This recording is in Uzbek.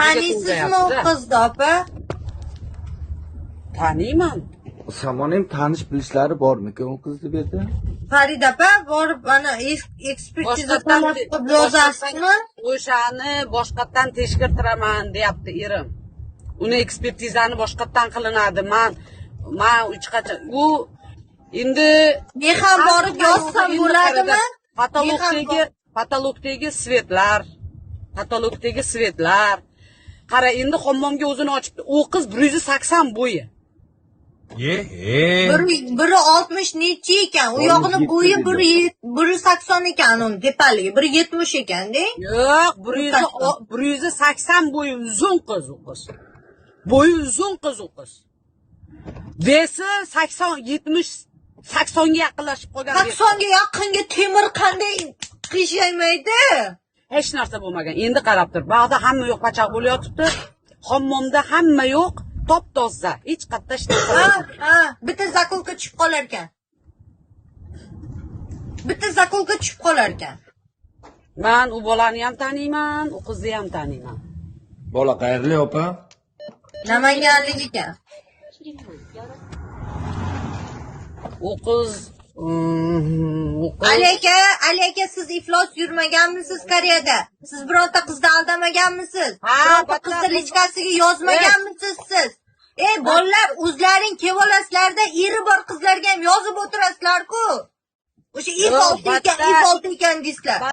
Taniysizmi u qizni, opa? Taniyman. Samon ham tanish bilishlari bormikan u qizni bu yerda? Farida opa, borib ana ekspertiza talab qilib yozasizmi? O'shani boshqatdan tekshirtiraman deyapti erim. Uni ekspertizani boshqatdan qilinadi. Man hech qachon u endi Men ham borib yozsam Endi bo'ladimi? qarada, Patologdagi Men ham patologdagi svetlar, patologdagi svetlar. Qara, endi hammomga o'zini ochibdi. U qiz 180 bo'yi. Ye, he. Biri 60 nechi ekan, u yog'ini Oltmish bo'yi yetti biri 80 ekan, uni tepaligi, biri 70 ekanda. Yo'q, 180 bo'yi, uzun qiz u qiz. Bo'yi uzun qiz u qiz. Вес i 80, 70, 80 ga yaqinlashib qolgan. Вес i. 80 ga yaqinga temir qanday qiyshaymaydi? Hech narsa bo'lmagan. Endi qarab tur. Bog'da hamma yoq pachaq bo'layotibdi. Hammomda hamma yoq top toza. Hech qayerda hech narsa Ha, yo'q. ha, bitta заколка tushib qolar ekan. Bitta заколка tushib qolar ekan. Man u bolani ham taniyman, u qizni ham taniyman. Bola qayerli, opa? Namanganlik ekan. U qiz u qiz Ali aka, Ali aka, siz iflos yurmaganmisiz Koreyada? Siz bironta qizni aldamaganmisiz? Ha, Bironta bitta qizni qiz- личка siga yozmaganmisiz siz? Ey bolalar, o'zlaring kelib olasizlarda, eri bor qizlarga ham yozib o'tirasizlar-ku. O'sha if Yo'q, olti ekan, battar. if olti ekan deysizlar.